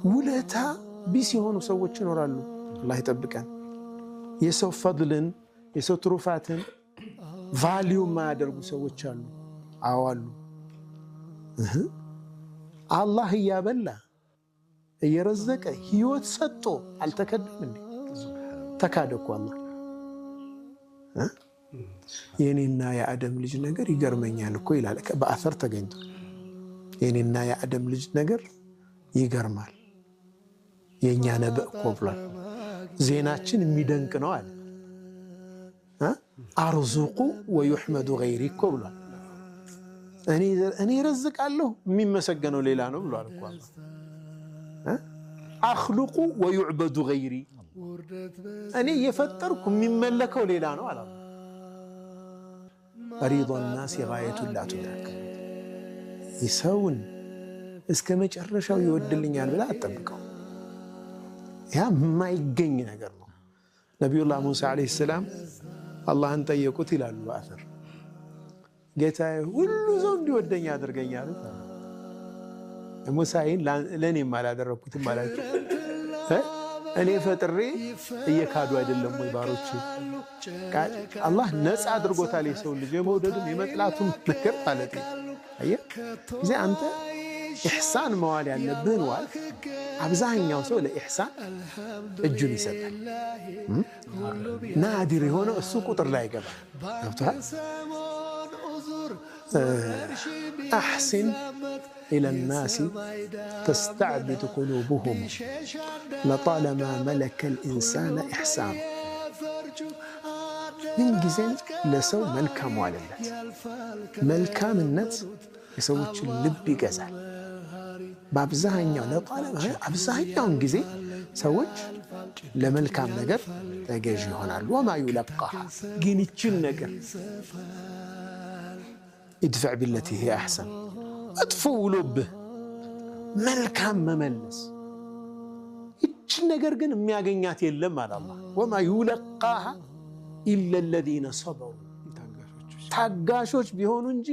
ውለታ ቢስ የሆኑ ሰዎች ይኖራሉ። አላህ ይጠብቀን። የሰው ፈድልን፣ የሰው ትሩፋትን value የማያደርጉ ሰዎች አሉ። አዎ አሉ። አላህ እያበላ እየረዘቀ ህይወት ሰጥቶ አልተከደም እንዴ? ተካደ እኮ አላህ። የኔና የአደም ልጅ ነገር ይገርመኛል እኮ ይላል። በአሰር ተገኝቷል። የኔና የአደም ልጅ ነገር ይገርማል። የእኛ ነበእ እኮ ብሏል። ዜናችን የሚደንቅ ነው አለ። أرزق ويحمد غيري እኮ ብሏል። እኔ ረዝቃለሁ፣ የሚመሰገነው ሌላ ነው ብሏል እኮ። أخلق ويعبد غيري፣ እኔ እየፈጠርኩ የሚመለከው ሌላ ነው አላ። رضا الناس غاية لا تدرك። ሰውን እስከ መጨረሻው ይወድልኛል ብለህ አትጠብቀው። ያ የማይገኝ ነገር ነው። ነቢዩላህ ሙሳ ዓለይሂ ሰላም አላህን ጠየቁት ይላሉ በአሰር። ጌታዬ፣ ሁሉ ሰው እንዲወደኝ አድርገኝ አሉት። ሙሳ ይህን ለእኔም አላደረግኩትም አላቸው። እኔ ፈጥሬ እየካዱ አይደለም ወይ ባሮች? አላህ ነፃ አድርጎታል የሰው ልጅ የመውደዱም የመጥላቱም ነገር ማለት ነው። አየህ፣ ጊዜ አንተ ኢሕሳን መዋል ያለብህን ዋል። አብዛኛው ሰው ለኢሕሳን እጁን ይሰጣል። ናዲር የሆነው እሱ ቁጥር ላይ ይገባል። ገብቶሃል? أحسن إلى الناس تستعبد قلوبهم لطالما ملك الإنسان إحسان። ምንጊዜም ለሰው መልካም ዋልለት። መልካምነት የሰዎችን ልብ ይገዛል። በአብዛኛው ለጣለማ አብዛኛውን ጊዜ ሰዎች ለመልካም ነገር ተገዥ ይሆናሉ። وما يلقاها ግን ይችን ነገር ادفع بالتي هي أحسن፣ መጥፎ ውሎብህ መልካም መመለስ፣ ይችን ነገር ግን የሚያገኛት የለም አለ አላህ። وما يلقاها إلا الذين صبروا፣ ታጋሾች ቢሆኑ እንጂ።